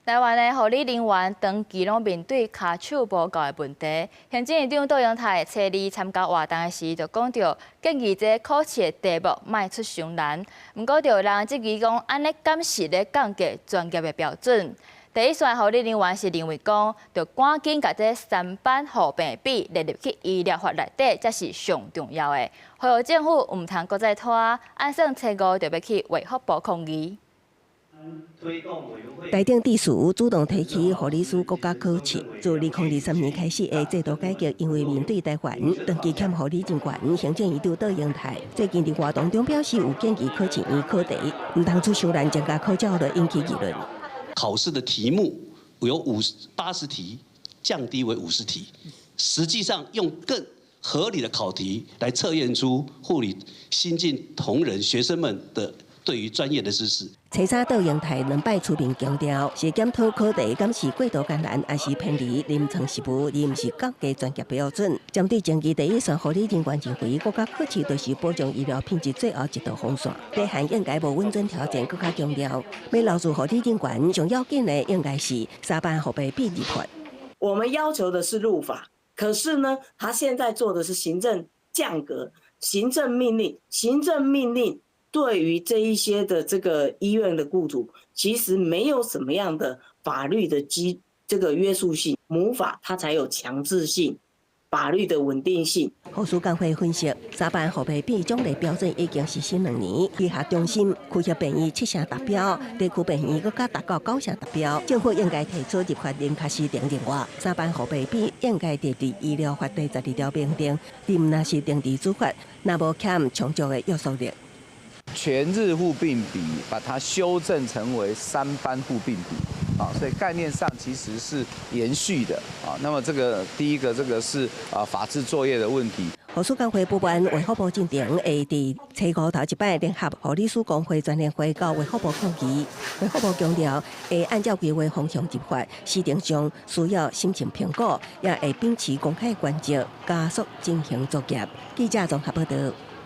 台灣的護理人員長期攏面對跤手無夠的問題。行政院長卓榮泰初二參加活動的時，就講著建議這考試的題目莫出傷難。毋過，就有人質疑講，按呢敢是咧降低專業的標準。第一線護理人員是認為講，著趕緊共這三班護病比列入去醫療法內底，才是上重要的。呼籲政府毋通閣再拖，按算初五就欲去衛福部抗議。台頂致辭主動提起護理師國家考試，自2023年開始的制度改革，因為面對台灣長期欠護理人員，行政院長卓榮泰最近佇活動中表示，有建議考試院考題，毋通出傷難，增加考照來引起議論。考試的題目由80題降低為50題，實際上用更合理的考題來測驗出護理新進同仁學生們的對於專業的知識。初三卓榮泰兩擺出面強調，是檢討考題，敢是過度艱難，還是偏離臨床實務，而毋是降低專業標準。針對爭議第一線護理人員認為，國家考試就是保障醫療品質最後一道防線。這項應該無穩準條件，閣較強調，欲留住護理人員，上要緊的應該是三班護病比立法。我們要求的是入法，可是呢，他現在做的是行政降格、行政命令、行政命令。對於這一些的這個醫院的雇主，其實沒有什麼樣的法律的這個約束性，母法它才有強制性，法律的穩定性。護士工會分析，三班護病比獎勵標準已經實施2年，醫學中心、區域病院七成達標，地區病院閣較達到九成達標。政府應該提出立法認可師定另外，三班護病比應該列入醫療法第12條明定，而毋若是訂佇主法，若無欠充足的約束力。全日護病比把它修正成為三班護病比啊，所以概念上其實是延續的啊。那麼這個第一個，這個是啊法制作業的問題。護士工會不滿衛福部進程，會佇初五頭一擺聯合護理師公會全聯會到衛福部抗議。衛福部強調，會按照規劃方向執法，施程上需要審慎評估，也會秉持公開原則，加速進行作業。記者綜合報道。